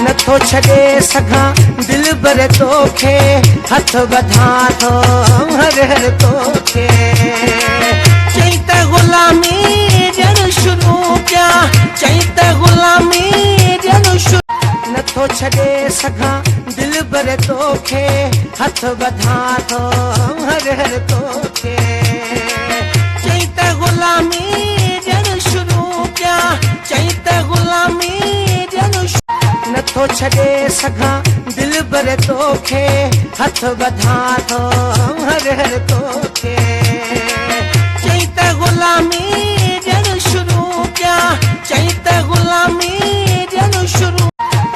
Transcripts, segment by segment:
نٿو ڇڏي سگهان دلبر توکي، هٿ ٻڌان ٿو هر هر توکي. چئي ته غلامي ڏيڻ شروع ڪيان، چئي ته غلامي ڏيڻ شروع. نٿو ڇڏي سگهان دلبر توکي، هٿ ٻڌان ٿو هر هر توکي. چئي ته غلامي ڏيڻ شروع ڪيان، چئي ته غلامي ڏيڻ. نٿو ڇڏي سگهان دلبر توکي، هٿ ٻڌان ٿو هر هر توکي. چئي ته غلامي ڏيڻ شروع ڪيان، چئي ته غلامي ڏيڻ شروع.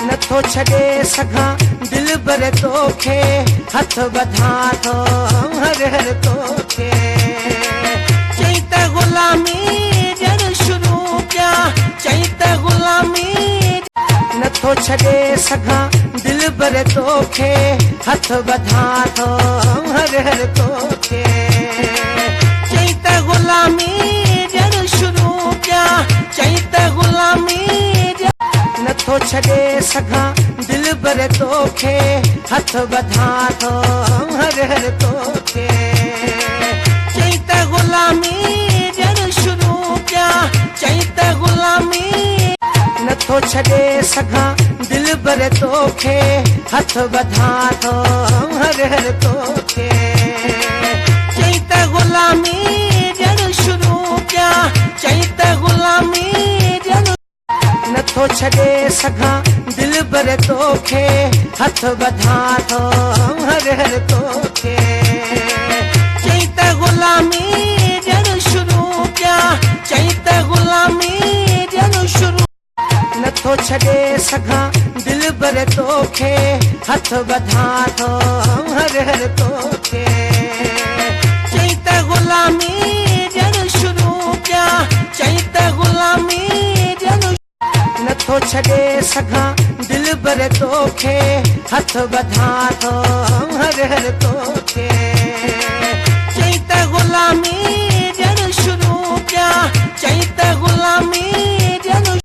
نٿو ڇڏي سگهان دلبر توکي، هٿ ٻڌان ٿو هر هر توکي. چئي ته غلامي ڏيڻ شروع ڪيان، چئي ته غلامي. نٿو ڇڏي سگهان دلبر توکي، هٿ ٻڌان ٿو هر هر توکي. چئي ته غلامي ڏيڻ شروع ڪيان، چئي ته غلامي. نٿو ڇڏي سگهان دلبر توکي، هٿ ٻڌان ٿو هر هر توکي. چئي ته غلامي ڏيڻ شروع ڪيان، چئي ته غلامي. نٿو ڇڏي سگهان دلبر توکي، هٿ ٻڌان ٿو هر هر توکي. چئي ته غلامي ڏيڻ شروع ڪيان، چئي ته غلامي ڏيڻ. نٿو ڇڏي سگهان دلبر توکي، هٿ ٻڌان ٿو هر هر توکي. چئي ته غلامي ڏيڻ شروع ڪيان، چئي ته غلامي ڏيڻ شروع. نٿو ڇڏي سگهان دلبر توکي، هٿ ٻڌان ٿو هر هر توکي. چئي ته غلامي ڏيڻ شروع ڪيان، چئي ته غلامي ڏيڻ. نٿو ڇڏي سگهان دلبر توکي، هٿ ٻڌان ٿو هر هر توکي.